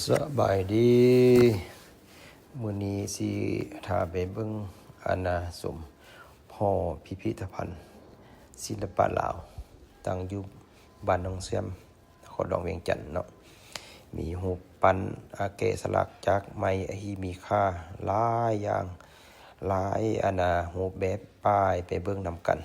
ສະບາຍດີ ມື້ນີ້ຊິພາໄປເບິ່ງ ອານາ ສົມຫໍພິພິທະພັນສິລະປະລາວ ຕັ້ງຢູ່ບ້ານໜອງແຊມ ນະຄອນຫຼວງວຽງຈັນເນາະ. ມີຮູບປັ້ນ ອາ ແກະສະຫຼັກຈາກໄມ້ທີ່ມີຄ່າຫຼາຍຢ່າງ ຫຼາຍ ອານາ ຮູບແບບ ໄປ ໄປເບິ່ງນຳກັນ.